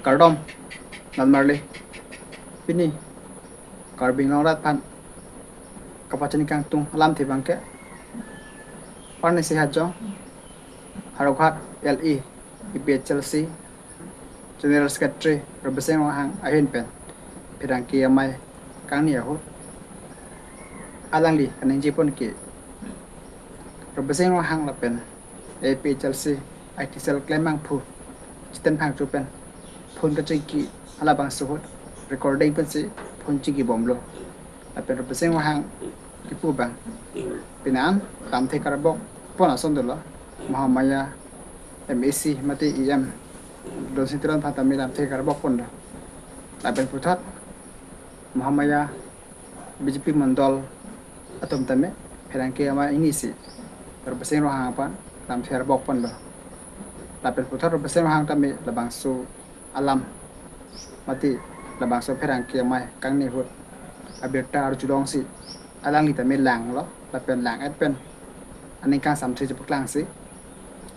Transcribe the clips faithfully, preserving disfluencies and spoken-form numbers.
Kardom, nanmarli. Pini Karbi Anglong arat aphan kapachini kangtung alamthe abangke, Parnesi Hajong, Howraghat L E, A P H L C General Secretary Rabasing Ronghang ahin pen pherangke amei kangni ahut alangli kaningje pon ke, Rabasing Ronghang lapen A P H L C I T cell klembangphu Jiten Phangcho pen phone kachingki, halabangso ahut recording pensi phone chingki bomlo. Lapen Rabasing Ronghang kipu abang, penang lamthe karbok pon ason dolo, Mahamaya M A C mate E M Donsing Teron aphan tame lamthe karbok ponlo. Lapen puthot Mahamaya B J P mondol atum tame pherangke amei ingnisi Rabasing Ronghang aphan lamthe karbok ponlo. Lapen puthot Rabasing Ronghang tame labangso alam mate labangso pherangke amei kangni ahut abirta arjulongsi alangli tame langlo, lapen lang-et pen aning kangsamthe chepaklangsi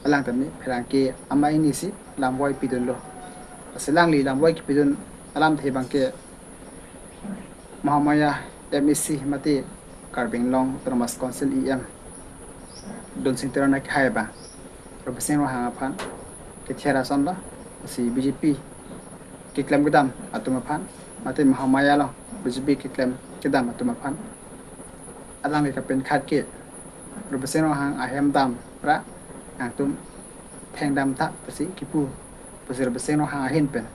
alang tame pherangke amei ingnisi lamvoi pidunlo. Lasi alangli lamvoi kipidun alamthe abangke, Mahamaya M A C mate Karbi Anglong Autonomous Council E M Donsing Teron akehai abang Rabasing Ronghang aphan kether asonlo, lasi B J P keklem kedam atum aphan mate Mahamaya along B J P keklem kedam atum aphan alangli kapenkhat ke, Rabasing Ronghang ahem damra nangtum thengdamtha pusi kipu, pusi Rabasing Ronghang ahin pen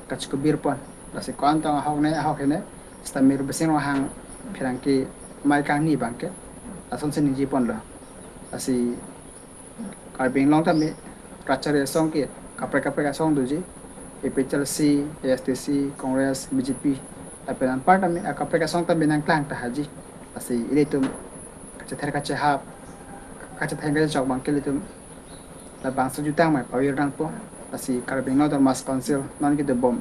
kachikubir pon. Lasi ko-an tong ahok ne ahok hene sitame Rabasing Ronghang pherangke amei kangni abangke lasonsi ningje ponlo. Lasi Karbi Anglong tame rat chari asong ke kaprek kaprek asong doji, A P H L C, A S D C, Congress, B J P, lapen anpar tame akaprek asong tame nangklang tahaji. Lasi ilitum kachether kachehap, kachetheng kachechok abangke ilitum labangso jutang amei pavir nangpo. Lasi Karbi Anglong Autonomous Council non kedobom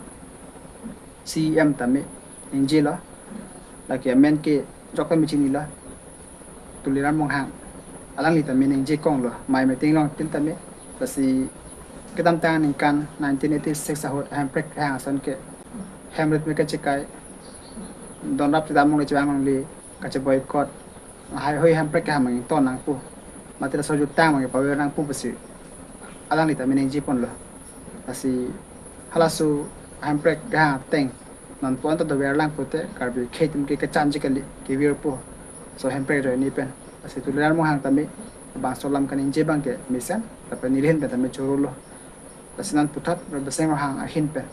C E M tame ningjelo, lake amen ke jok tame chinilo, Tuliram Ronghang. Alangli tame ningje konglo, amei meeting along til tame. Lasi kedamtang aningkan nineteen eighty-six ahut hemprek kehang ason ke hem rit me kachekai, donrap chedam longle chevang longle, kache-boycott, lahaihui hemprek kehang abang ington nangpo mate laso jutang abang pavir nangpo pusi alangli tame ningje ponlo. Lasi halaso hemprek kehang ateng non pon ta dover lang pute Karbi akhei atum ke kachanji kali, kevirpo laso hemprek ajoine pen. Lasi Tuliram Ronghang tame labangso alam kaningje abangke mesen, lapen neli ahin pen tame chorolo. Lasi non puthot Rabasing Ronghang ahin pen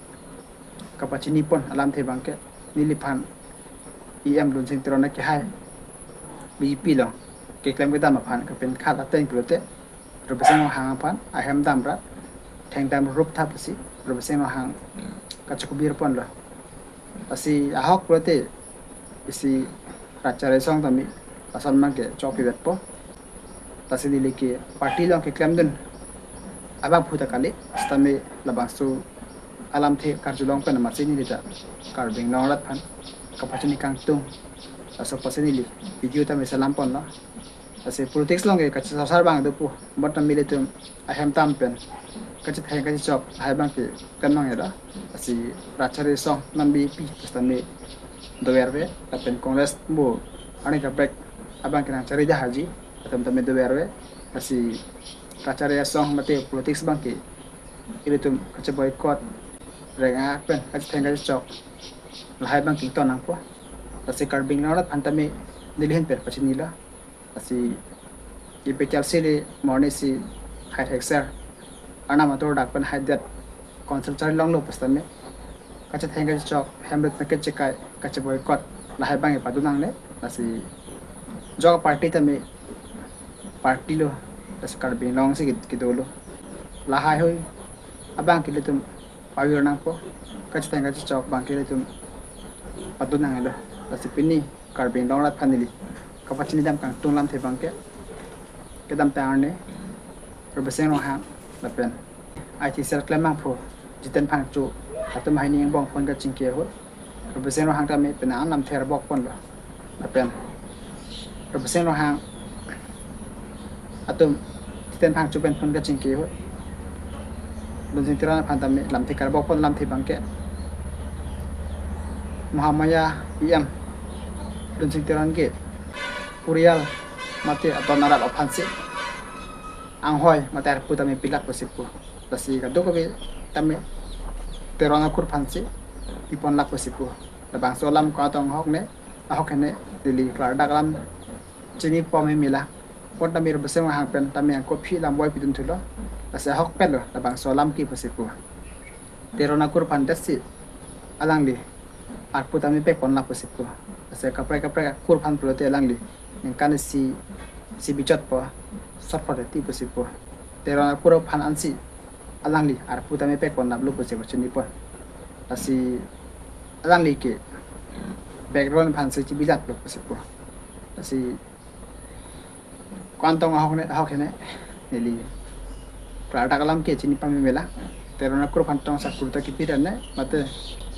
kapachini pon alamthe abangke, neliphan E M Donsing Teron akehai B J P along keklem kedam aphan kapenkhat ateng pulote, Rabasing Ronghang aphan ahem damra thengdam rup tha pusi Rabasing Ronghang kachikubir ponlo. Lasi ahok pulote isi rat chari asong tame lason abangke chokpivetpo. Lasi neli ke party along keklemdun abangphu ta kali, sitame labangso alamthe karjulong pen amatsi neli ta Karbi Anglong arat aphan kapachini kangtung, laso apotsi neli video tame selam ponlo. Lasi politics along ke kachesar abang dopo, but nelitum ahem dam pen kachetheng kachechok lahai abangke klem nangji ra. Lasi rat chari asong non B J P pusitame doverve, lapen Congress mo arni kaprek abangke nangchari dahaji, latum tame doverve. Lasi rat chari asong mate politics abangke ilitum kache-boycott, reng-ak pen kachetheng kachechok lahai abangke ington nangpo. Lasi Karbi Anglong arat aphan tame neli ahin pen pachinilo. Lasi A P H L C le morning si hai thekser, Arnam atur dak pen haidet council charli longlo pusitame kachetheng kachechok, hem rit me kachekai, kache-boycott lahai abangke padun nangne. Lasi jok party tame party lo, lasi Karbi Anglong si kid-, kedolo. Lahaihui abangke ilitum pavir nangpo, kachetheng kachechok abangke ilitum padun nangnelo. Lasi pini Karbi Anglong arat aphan neli kapachinidam kangtung alamthe abangke, kedamtang arni Rabasing Ronghang lapen I T cell klembangphu Jiten Phangcho atum hini angbong phone kachingki ahut, Rabasing Ronghang tame penang lamthe karbok ponlo. Lapen Rabasing Ronghang atum Jiten Phangcho pen phone kachingki ahut, Lunsing Teron aphan tame lamthe karbok pon lamthe abangke Mahamaya E M Lunsing Teron ke puriyal mate adon arap aphansi anghoi mate arpu tame pilak pusi pu. Lasi kadokave tame Teron akur aphansi pipon lak pusi pu. Labangso alam ko-an tong ahok ne, ahok hene, neli klardak alam chini pon me mela. Pon tame Rabaseng Ronghang pen tame angko aphi lam boi pidun thulo. Lasi ahokpet lo labangso alam ke pusi pu. Teron akur aphan detsi alangli arpu tame pek pon lak pusi pu. Lasi kaprek kaprek akur aphan pulote alangli ningkan isi si bichot po, sot po ti pusi pu. Teron akur aphan ansi alangli arpu tame pek pon laplo pusi pu chini pon. Lasi alangli ke background aphansi chibilak lo pusi pu. Lasi ko-an tong ahok ne, ahok hene, neli klardak alam ke chini pon me mela. Teron akur aphan tong sakur ta kipi dan ne, mate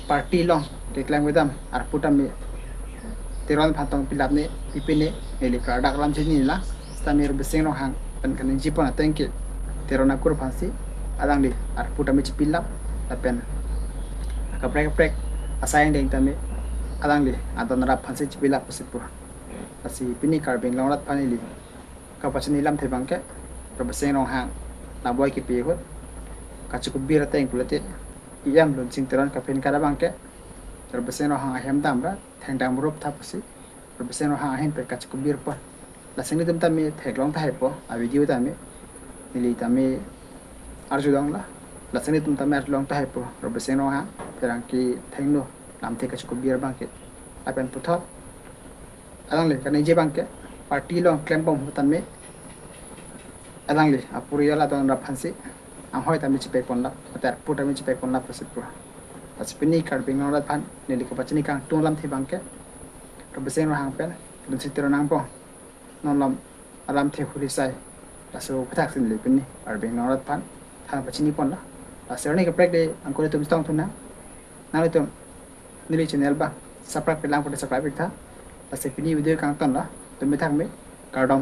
party along keklem kedam arpu tame Teron aphan tong pilap ne, pipe ne, neli klardak alam chini la. Sitame Rabaseng Ronghang pen kaningje pon ateng ke Teron akur aphansi alangli arpu tame chipilap, lapen kaprek kaprek asai angdeng tame alangli adon arap aphansi chipilap pusi pu. Lasi pini Karbi Anglong arat aphan neli kapachini lamthe abangke Rabaseng Ronghang naboi kipi ahut kachikubir ateng pulote E M Lunsing Teron kaphin kada abangke Rabaseng Ronghang ahem damra thengdam rup tha pusi Rabaseng Ronghang ahin pen kachikubir pon. Lasi nelitum tame theklong tahai po, a video tame, neli tame arjulong la. Lasi nelitum tame arjulong tahai po, Rabaseng Ronghang pherangke thengno lamthe kachikubir abangke. Lapen puthot alangli kaningje abangke party along klembom ahut tame alangli apuriyal adon arap aphansi anghoi tame chipek pon lap, mate arpu tame chipek pon lap pusi pu. Lasi pini Karbi Anglong arat aphan neli kapachini kangtung lamthe abangke Rabaseng Ronghang pen Lunsing Teron angbong non lam alamthe huri sai. Laso aphuthak si neli pini Karbi Anglong arat aphan than pachini pon la. Lasi arni kaprek de angko ilitum chetong thunang. Nanglitum neli channel abang subscribe kelang pute subscribe ik tha. Lasi pini video kangton la. Tumi thak me, kardom.